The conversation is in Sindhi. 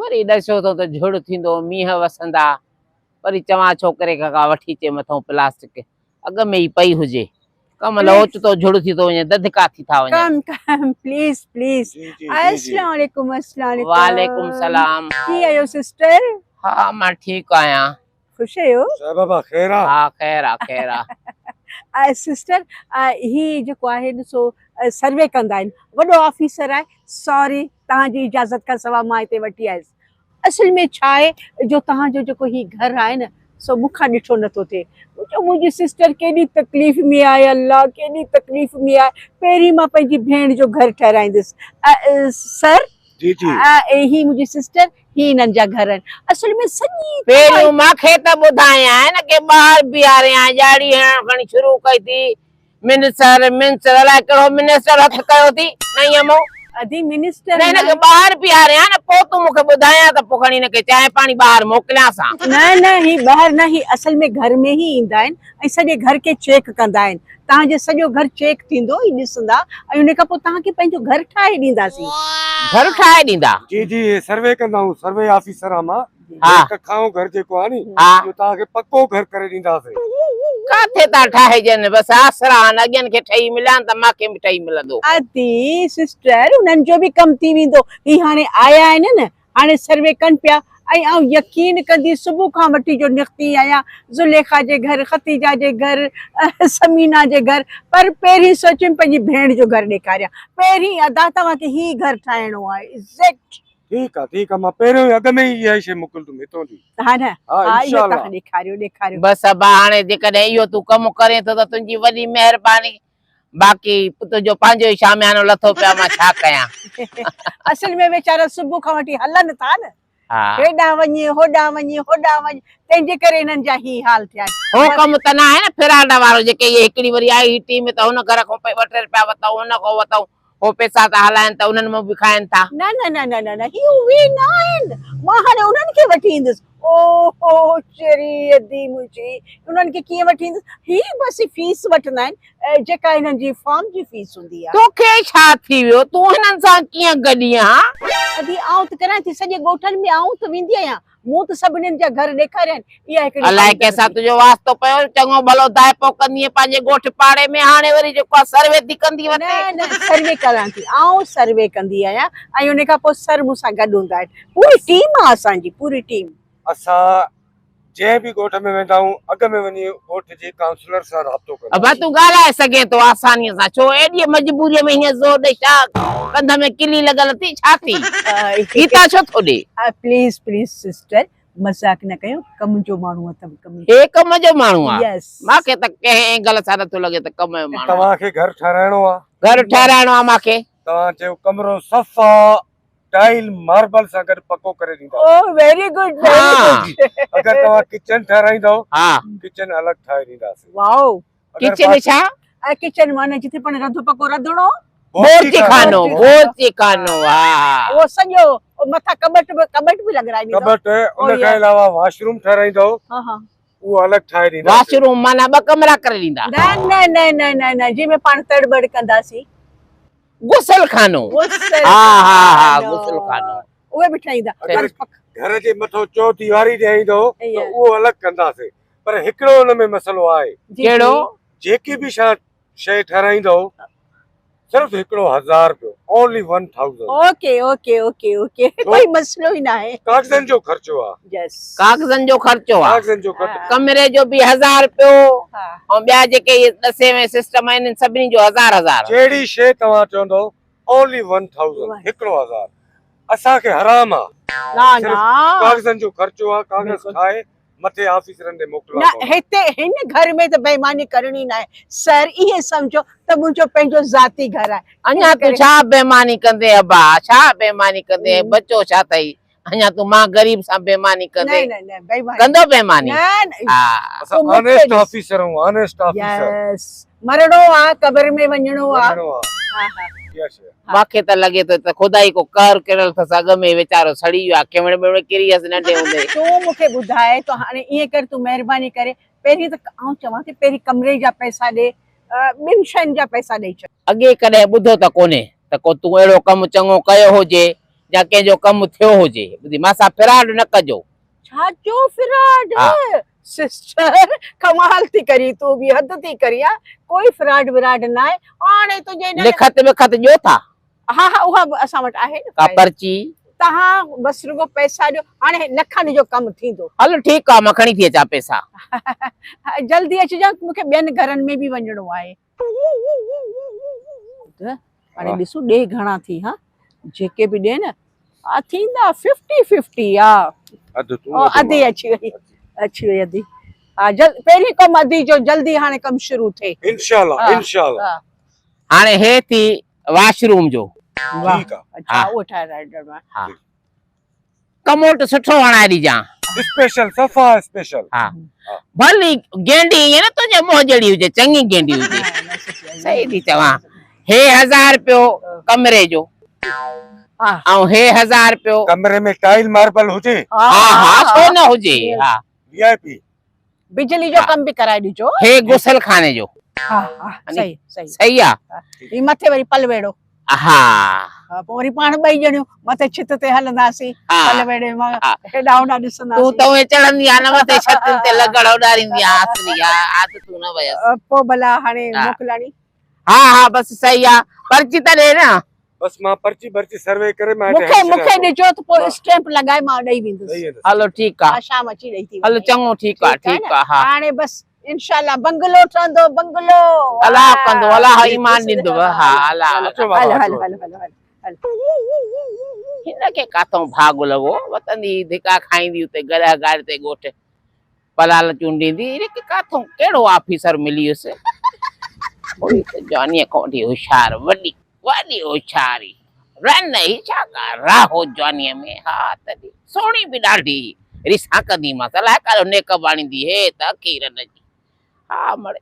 وري ڏسيو اٿئون ته جھڙ ٿيندو، مينهن وسندا. وري چوان ڇوڪري کي ڪا وٺي اچي مٿئون پلاسٽڪ اڳ ۾ ئي پئي هجي. ڪنهن مهل اوچتو جھڙ ٿي ٿو وڃي، دڌڪا ٿي ٿا وڃن. ڪم ڪم پليز پليز. جي جي جي جي. اسلام عليڪم اسلام عليڪم. وعليڪم سلام. ڪيئن آهيو سسٽر؟ ها مان ٺيڪ آهيان. خوش آهيو؟ صاحب بابا خير آ؟ ها خير آ خير آ. سسٽر هي جيڪو آهي نه سو سروي ڪندا آهن وڏو آفيسر آهي سوري توهان جي اجازت کان سوا مان هتي وٺي آيس اصل ۾ ڇا آهي جو توهان جو جيڪو هي گهر آهي نه سو مون کان ڏٺو نٿو ٿئي مون چيو منهنجي سسٽر ڪيڏي تڪليف ۾ آهي الله ڪيڏي تڪليف ۾ آهي پهرين مان پنهنجي ڀيڻ جو گهر ٺهرائيندس سر جي جي. هي منهنجي سسٽر هي هنن جا گهر آهن اصل ۾ سڄي پهريون مان کي ته ٻڌايائين نه ڪي ٻاهر بيهاري آهين ڄاڙي هڻڻ کڻي شروع ڪئي ٿي منسر منسر الائي ڪهڙو منسٽر هٿ ڪيو ٿي نه ائين مون ادي منسٽر نه هن کي ٻاهر بيهاريان نه پوء تون مون کي ٻڌايان ته پوء کڻي هن کي چانهه پاڻي ٻاهر موڪليانس ها. نه نه هي ٻاهر نه هي اصل ۾ گهر ۾ ئي ايندا آهن ۽ سڄي گهر کي چيڪ ڪندا آهن. توهان جي سڄو گهر چيڪ ٿيندو ۽ ڏسندا ۽ ان کان پوء توهان کي پنهنجو گهر ٺاهي ڏينداسين. گهر ٺاهي ڏيندا؟ جي جي سروي ڪندا آهيون سروي آفيسر آهيان مان. ها. هي ڪکائون گهر جيڪو آهي ني ها. اهو توهان کي پڪو گهر ڪري ڏينداسين. ڪاٿي ٿا ٺاهي ڏين بس آسرا آهن اڳين کي ٺهي مليا آهن ته مان کي به ٺهي ملندو. ادي سسٽر انهن جو به ڪم ٿي ويندو هي هاڻي آيا آهن نه هاڻي سروي ڪن پيا ۽ آئون يقين ڪندي صبح کان وٺي جو نڪتي آهيان زليخا جي گهر، خديجه جي گهر، ثمينه جي گهر پر پهرين سوچيم پنهنجي ڀيڻ جو گهر ڏيکاريان. پهرين ادا توهان کي هي گهر ٺاهڻو آهي ايگزيڪٽ. ٺيڪ آ ٺيڪ آ مان پهريون ئي اڳ ۾ ئي اها ئي شيء موڪلندم هتون جي. ها نه ها ها انشاء اهو الله. توهان ڏيکاريو ڏيکاريو. بس ابا هاڻي جيڪڏهن اهو تون ڪم ڪرين ٿو ته تنهنجي وڏي مهرباني. باقي تنهنجو پنهنجو ئي شاميانو لٿو پيو آهي مان ڇا ڪيان. اصل ۾ ويچارا صبح کان وٺي هلن ٿا نه ها. هيڏانهن وڃ هوڏانهن وڃ هوڏانهن وڃ تنهن جي ڪري هنن جا هي حال ٿيا آهن. هو ڪم ته ناهي نه فراڊ وارو جيڪي اهي هڪڙي وري آئي هئي ٽيم ته هن گهر کان ٻه ٽي رپيا وتائون هن کان وتائون هو پئسا ٿا هلائن ته انهن مان به کائن ٿا. نه نه نه نه نه نه هي اهي نه آهن مان هاڻي انهن کي وٺي ايندس. اوهو چري ادي منهنجي انهن کي ڪيئن وٺي ايندس هي بس فيس وٺندا آهن جيڪا هنن جي فارم جي فيس هوندي آهي. توکي ڇا ٿي ويو تون هنن سان ڪيئن گڏين ها. ادي آئون ته ڪريان ٿي سڄي ڳوٺن ۾ آئون ته ويندي آهيان مون ته سڀنين جا گهر ڏيکاريا آهن اها هڪڙي الائي ڪنهن سان تنهنجو واسطو پيو چڱو ڀلو دائپو ڪندينء پنهنجي ڳوٺ پاڙي ۾ هاڻي وري جيڪو آهي سروي ٿي ڪندي وتين. نه نه سروي ڪران ٿي آئون سروي ڪندي آهيان ۽ ان کان پوء سر مون سان گڏ هوندا آهن پوري ٽيم آ اسان جي پوري ٽيم. اسان جنهن به ڳوٺ ۾ ويندا آهيون اڳ ۾ وڃي ڳوٺ جي ڪائونسلر سان رابطو ڪندا ابا آهيون. تون ڳالهائي سگهين ٿو آسانيء سان ڇو ايڏيء مجبوريء ۾ هيئن زور ڏئي ڇا ڪنڌ ۾ ڪلي لڳل اٿئي ڇا ٿي گيتا ڇو ٿو ڏي. پليز پليز سسٽر مذاق نه ڪيو ڪم جو ماڻهو اٿم ڪم جو. هي ڪم جو ماڻهو آ يس. مان کي ته ڪنهن اينگل سان نٿو لڳي ته ڪم جو ماڻهو آ. توهان کي گهر ٺهرائڻو آ. گهر ٺهرائڻو آ مان کي. توهان چيو ڪمرو صفا ٽائل ماربل سان گڏ پڪو ڪري ڏينداسين. او ويري گڊ ويري گڊ. اگر توهان ڪچن ٺهرائيندؤ ڪچن الڳ ٺاهي ڏينداسين. واؤ. ڪچن ڇا؟ ڪچن معنيٰ جتي پاڻ رڌو پڪو رڌڻو. بورچي خانو بورچي خانو ها ها. اهو سڄو مٿان ڪٻٽ به ڪٻٽ به لڳرائي ڏيندؤ. ڪٻٽ ان کان علاوه واش روم ٺهرائيندؤ اهو الڳ ٺاهي ڏينداسين. واش روم معنيٰ ٻه ڪمرا ڪري ڏيندا. نه نه نه نه نه نه جنهن ۾ پاڻ تڙ ٻڙ ڪنداسين. غسل خانو ها ها ها غسل خانو اهي به ٺاهيندا اگر گهر جي مٿو چو ديواري ڏيائيندو ته اهو الڳ ڪنداسين پر هڪڙو ان ۾ مسئلو آهي. ڪهڙو؟ جيڪي به شيء ٺهرائيندو صرف هڪڙو هزار رپيو only one thousand. Okay okay okay okay ڪوئي مسئلو ئي ناهي. ڪاغذن جو خرچو آ. يس. ڪاغذن جو خرچو آ. ڪاغذن جو خرچو. ڪمري جو به هزار رپيو ۽ ٻيا جيڪي اهي ڏسي وئين سسٽم آهن انهن سڀني جو هزار هزار. جهڙي شيء توهان چوندؤ اونلي ون ٿائوزنڊ هڪڙو هزار اسان کي حرام آ. نه صرف نه. ڪاغذن جو خرچو آ ڪاغذ ٺاهي مٿي آفيسرن ڏي موڪلڻا نه پوندا. هتي هن گهر ۾ ته بيماني ڪرڻي ناهي سر ائين سمجهو ته منهنجو پنهنجو ذاتي گهر آهي. اڃا تون ڇا بيماني ڪندين ابا ڇا بيماني ڪندين ٻچو ڇا اٿئي اڃا تون مان غريب سان بيماني ڪندين نه نه نه بيماني ڪندو بيماني نه نه ها. اسان آنيسٽ آفيسر آهيون آنيسٽ آفيسر. يس مرڻو آ قبر ۾ وڃڻو آ. وڃڻو آ. ها ها. اها شيء. مانکي ته لڳي ٿو ته خدا ئي ڪو قهر ڪريل اٿس اڳ ۾ ئي ويچارو سڙي ويو آ کيوڻ ٻيوڻ ڪري ويس ننڍي هوندي. تون مون کي ٻڌاء ته هاڻي ائين ڪر تون مهرباني ڪري پهرين ته آئون چوان ٿي پهرين ڪمري جا پئسا ڏي ٻن شين جا پئسا ڏئي ڇڏ. اڳي ڪڏهن ٻڌو ته ڪونهي ته ڪو تون اهڙو ڪم چڱو ڪيو هجي. يا ڪنهن جو ڪم ٿيو هجي. ٻڌي مان سان فراڊ نه ڪجو. ڇا جو فراڊ؟ ها. سسٽر ڪمال ٿي ڪرين تون به حد ٿي ڪرين ها ڪوئي فراڊ وراڊ ناهي هاڻي تنهنجي هن لکت وکت ڏيو ٿا؟ ها ها اها به اسان وٽ آهي نه ڪا فائل. پرچي؟ توهان بس رڳو پئسا ڏيو هاڻي لکن جو ڪم ٿيندو. هل ٺيڪ آ مان کڻي ٿي اچان پئسا. جلدي اچجان مون کي ٻين گهرن ۾ به وڃڻو آهي. هاڻي ڏسون ڏي گهڻا ٿي ها جيڪي به ڏي نه ها ٿيندا ففٽي ففٽي ها. اڌ تون او اڌ ادي مان. اچي وئي اچي وئي ادي ها جل پهرين ڪم ادي جو جلدي هاڻي ڪم شروع ٿئي. انشاء الله ها. انشاء الله. ها. هاڻي هي ٿي واش روم جو. واهه ٺيڪ آ. اڇا ها. اهو ٺاهرائي ڏيڻو آهي. ها ڪموٽ سٺو هڻائي ڏجان. اسپيشل صفا اسپيشل. ها ڀلي گينڊي ائين نه تنهنجي منهن جهڙي هجي چڱي گينڊي هجي. صحيح ٿي چوان. هي هزار رپيو ڪمري جو. ها. ۽ هي هزار رپيو. ڪمري ۾ ٽائل ماربل هجي. ها ها ڇو نه هجي ها. وي آء پي. بجلي جو ڪم به ڪرائي ڏجو. هي غسل خاني جو. ها ها صحيح صحيح. صحيح آ. هي مٿي وري پلويڙو. ها. ها پوء وري پاڻ ٻئي ڄڻيون مٿي ڇت تي هلنداسين. ها. پلويڙي مان ها. هيڏانهن هوڏانهن ڏسنداسين. تون ته اونئين چڙهندي آ نه مٿي ڇتن تي لڳڙ اڏاريندي آ اصلي آ عادتون نه ويس. پوء ڀلا هاڻي ها. موڪلاڻي. ها ها بس صحيح آ پرچي ته ڏي نه. بس مان پرچي برچي سروي ڪري مان مونکي مونکي ڏجو ته پوء اسٽيمپ لڳائي مان ڏئي ويندس. ڏئي ويندس. هلو ٺيڪ آ. ها شام اچي ڏئي ٿي هلو وڃي. چڱو ٺيڪ آ ٺيڪ آ ها. هاڻي بس انشاء الله بنگلو ٺهندو بنگلو. الله ڪندو الله ايمان ڏيندو ها الله. اچو بابا هل اچو. هل هل هل هل. هن کي ڪاٿئون ڀاڳ لڳو وتندي ڌڪا کائيندي اتي گڏهه گاڏي تي ڳوٺ پلال چونڊيندي هن کي ڪاٿئون ڪهڙو آفيسر ملي ويس. هئي ته جوانيء کان وٺي هوشيار وڏي وڏي هوشياري رن هي ڇا ڪا راهو جوانيء ۾ ها تڏهن سهڻي به ڏاڍي ريسان ڪندي مانس الائي ڪاڏو نيڪ اپ آڻيندي هي ته اکي رن جي ها مڙئي.